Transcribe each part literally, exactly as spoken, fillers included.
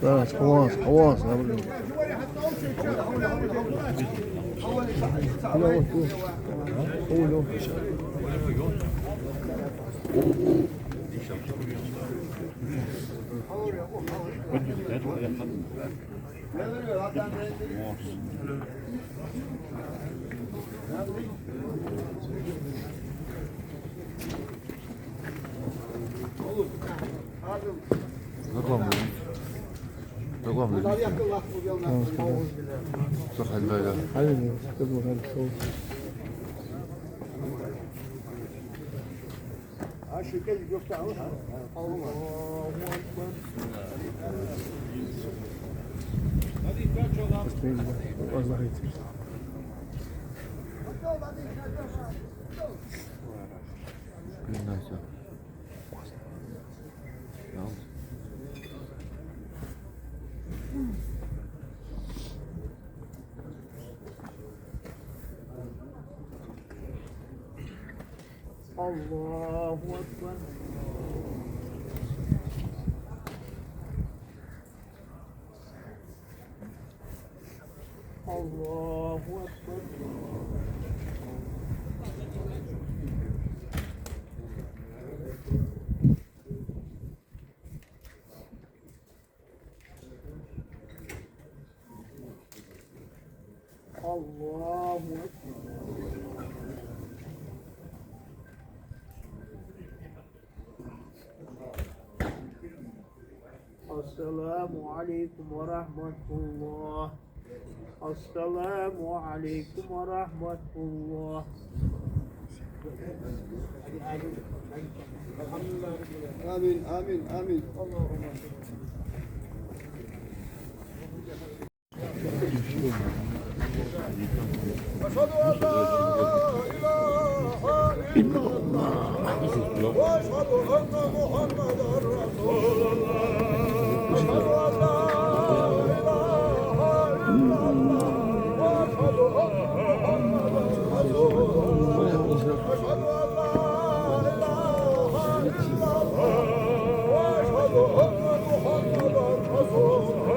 Да, хьавоагӀа, хьавоагӀа, хьавоагӀа. Знакомый. Знакомый. Сахаль, да, да. الله أكبر. الله أكبر. الله أكبر. السلام عليكم ورحمة الله. السلام عليكم ورحمة الله. آمين، آمين، آمين. أشهد أن لا إله إلا الله. وأشهد أن محمدا رسول الله. أشهد أن لا إله إلا الله. وأشهد أن محمدا رسول الله. أشهد أن لا إله إلا الله. وأشهد أن محمدا رسول الله.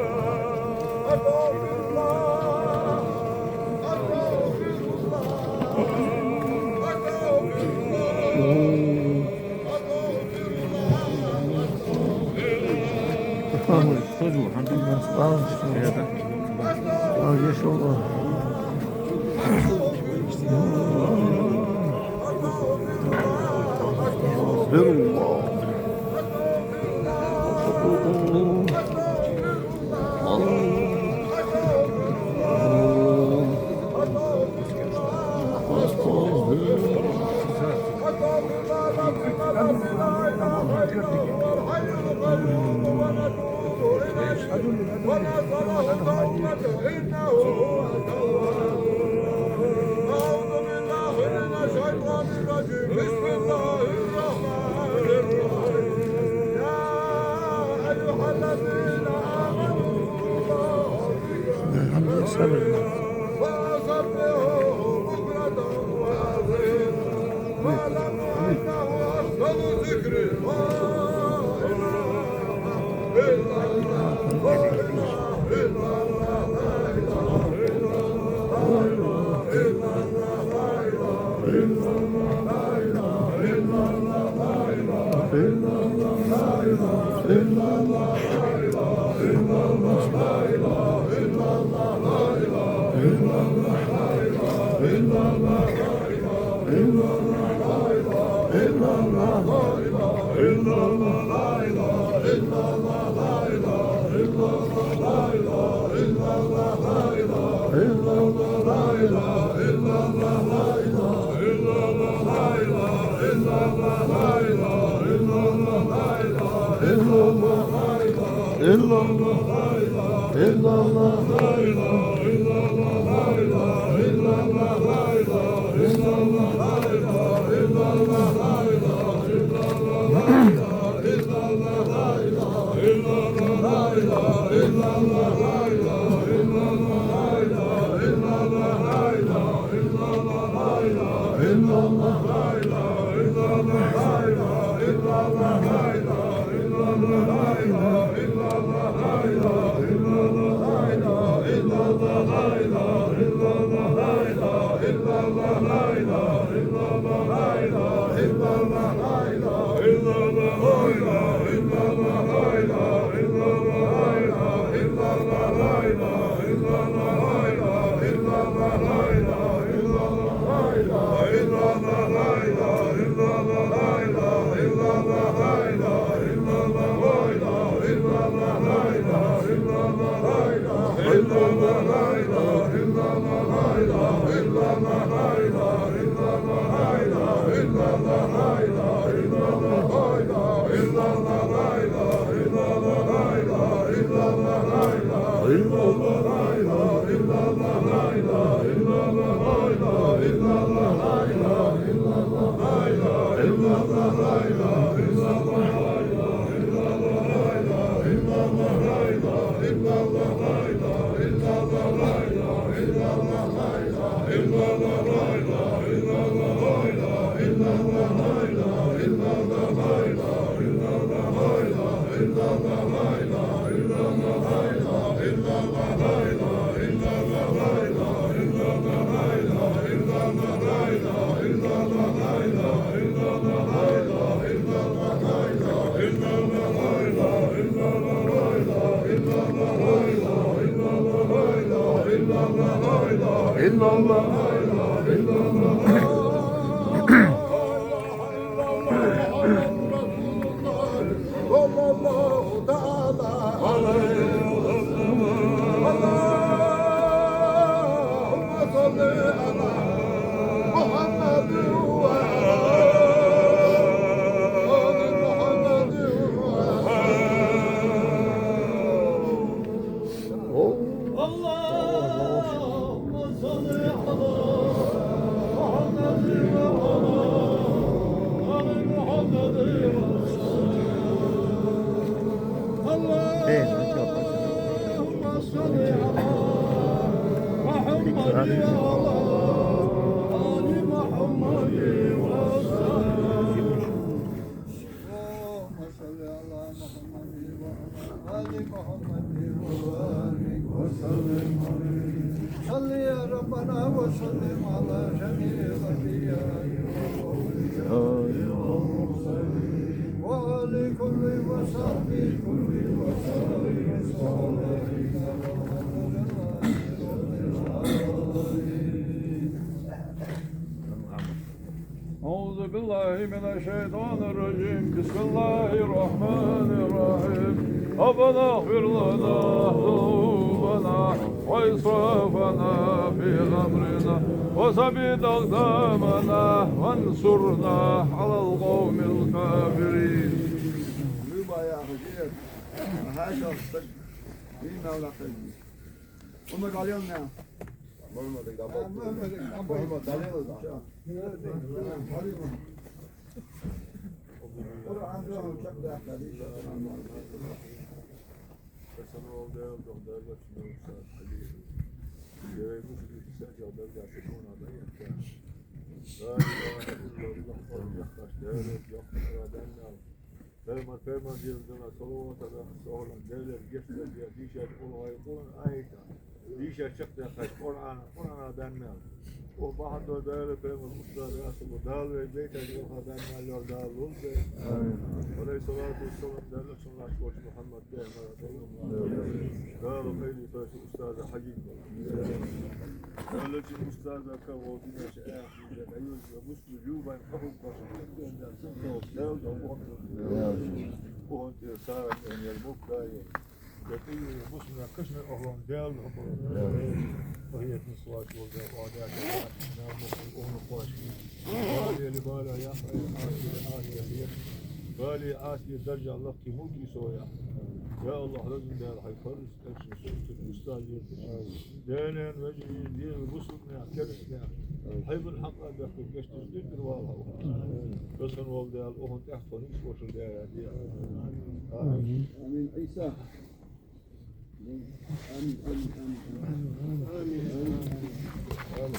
اللهم صل على محمد وعلى آل محمد وسلم. اللهم صل على محمد وعلى آل محمد وسلم. اللهم صل على محمد وعلى آل محمد وبارك وسلم عليه. صل يا ربنا وسلم على جميع الأنبياء والأولياء والمرسلين وآل كل وصحبه كل وسلم. أعوذ بالله من الشيطان الرجيم. بسم الله الرحمن الرحيم. ربنا اغفر لنا ذنوبنا وإسرافنا في أمرنا وثبت أقدامنا وانصرنا على القوم الكافرين. Пайхамар, пайхамар деза дана салават а баьхка, салам Даьлера гешт а баьхка, дийшача Къуръан, Къуръан аята, дийшача чакхдаьккхача Къуръан, Къуръана баьнна мел. Укх бахьан долаш Дала пайхамар устаза яхаш ва, Дала вай байташ йоха даьнна йола Дала лулда. Амин. Алейхи салату вассалам, Дала суннат вош Мухаммад пайхамар. Дала хайри пайхамар устаза хьагин. Дала чи устаза кавол динаш ахи да, аюз ва муслим юбан хабу баш. Дала да. Укх тӀа сара яр мукдае. Дакъий, бусмина кашна охлон Дала хабар. Охьетни слач волга, оадака, Дала мухал, охна квашки. Бали, бала, я, ай, аси, аси, я. Бали, аси, даржа, лахки, мулки, соя. Я Аллах, разум Дала, хай фарз, экшн, суннат, устаз, Даьла вежарий, дегӀа бусулба нах, керста нах, хьайбан хьакъа бехке гешташ дирдир вала хьо. Касан вол Дала, охан тӀехтхо ниш вошал Дала, Дала. Амин. Амин. Ӏийса. Амин, амин, амин. Амин, амин, амин.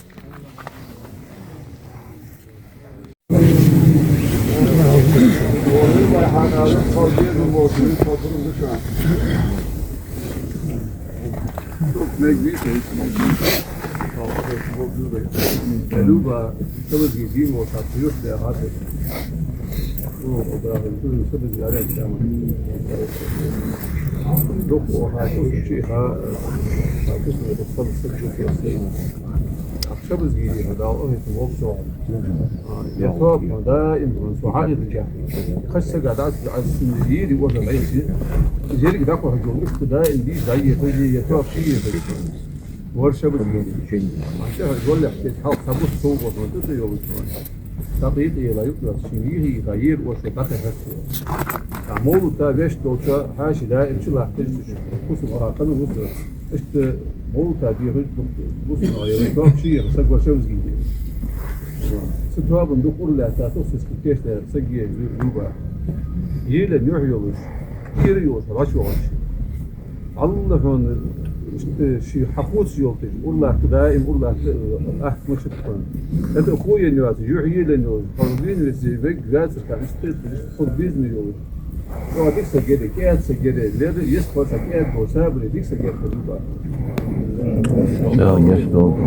Люба, что вы здесь, вот так, пьёшь, да, а ты? Ну, да, что вы здесь, горячий, там. Док, о, а, что, что, а, а, что, что, что, что, что, что, Ахча бизгийди хьадал, охӀитта вовчо. А, я топ, даим, сухьа иржа. Хаш сага дац, аз синнери, ожа лайси. Зериг дакъа хьажол, мишта даим диз дайе, хӀузи, я топ, ши е, хӀузи. Ворша бизгийди. Ахча хьажол, яхтет, хал сабус, сов, вот, вот, это ёлуш, вот. Сабит, ела, юкъ, ши, йихи, гайир, ошо, дакъа хьажол. А молу та веш долча, хьаши даим чулахтеш, кусу, а, кану, вот. Иштта мовлата дехаш, бусалба гӀайра, топ шийра, саг вошавзгийта. Цу тоабан дукха ура лаьтта, тохсаски кешта саг е, ю-, юба. Елен юхь йолаш, кира йолаш, вач вач. Аллахьон, иштта ший хьахоц йолташ, ура латта, даим ура латта, э, ахт машат кхан. Это хуен йоаца, юхь елен йолаш, парвин везе, вег вяцар, как иштта, иштта хурбизми йолаш. О, дика са гере, кӀаьда са гере, лер, ес кхо са кӀаьда бо, сабаре, дика са гере, хазуба. Да, я что?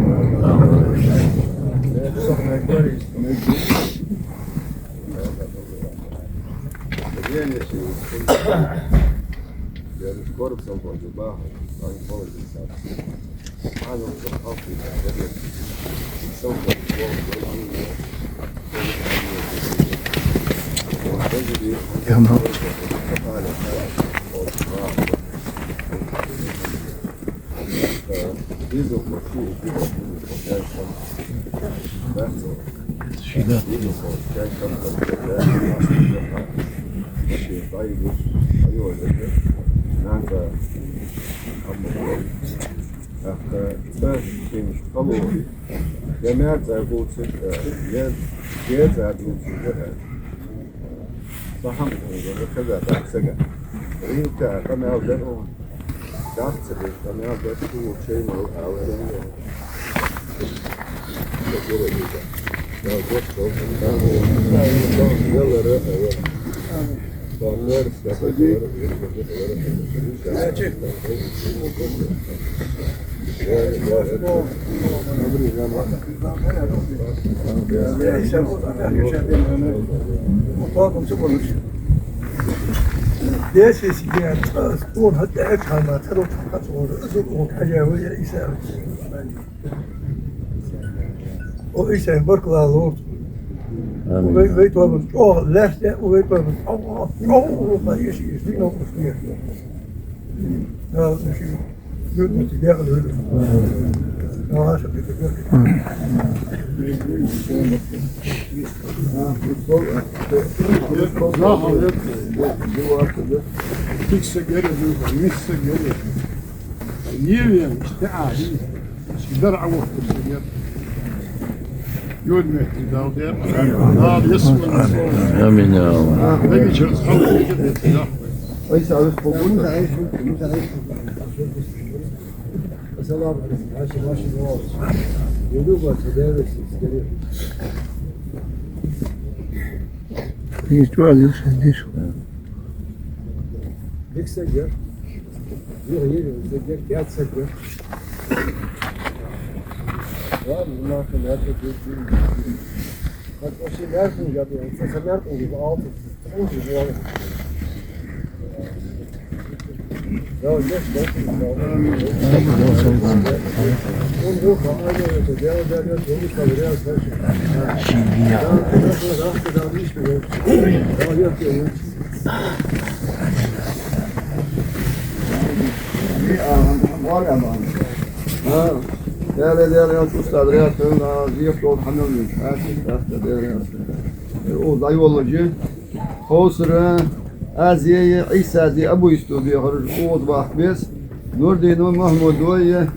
Tamam. Ши да. ТӀаккха цӀа шийна халора. Я маьр цӀа гуцциг, я, я цӀа гуцциг, я. Сахьам хӀунда хеза, дах сага. Ринка къамаьл дар хӀун. Дах ца беш, къамаьл дар хӀун, чай мал ала. Деши сиге, ас тхона хӀаьта экхьама, тхо хьацӀора, азур хьажа вай Ӏийса. О, Ӏийса, баркалла лорд. Амин. Вай, вай тоабан чӀоагӀа лаьрхӀа, вай тоабан чӀоагӀа, чӀоагӀа, чӀоагӀа, еш, еш, дика новкъостал еш. Да, мужчина. Дика са гере, дика са гере. Евен, иштта а, дар а вохту. Юрмехти дал дер. Дал ясман. Амин, я Аллах. Ай, савис побуд. Ассаламу алейкум. Ваши, ваши новости. Иду вас, деревья, скорее. Есть вазы здесь. Биг сагер. Биг сагер, пять сагер. Даьла, Даьла, устаз Рият, хьона зехьа долу хьанал мин. Даьла, Даьла. О, дӀайоллажи. Хьовсара Азия, Ӏийса Азия, Абу Юсуф бехараш, укхаза бахка беза. Нурдино, Мухьаммадо,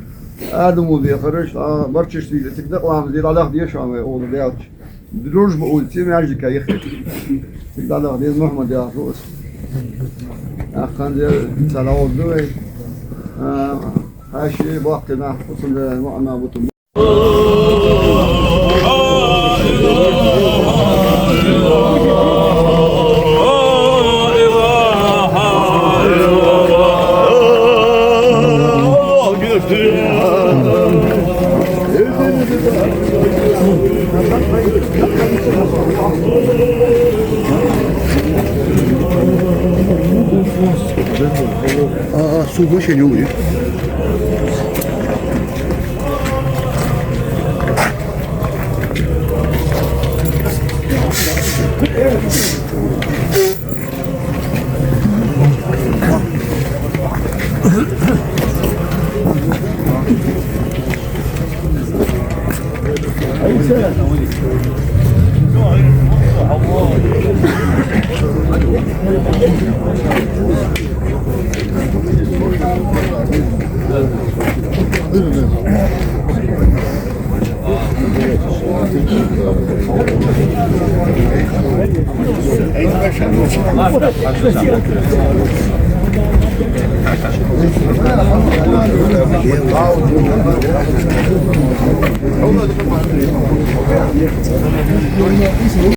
Адамо бехараш, а, барчаш дийла, цига дакъа ламаз де, дӀадахьа деза шоана вай, ола даьлча. Дружба улица, маьждига яхе. Цига дӀадахьа деза, Мухьаммад яхаш ва из. Аххан де, цхьа лавал ду вай. А, хьаьший, баккхий нах, хӀусамда, маӀана бутум. А, а, суд машине увидит.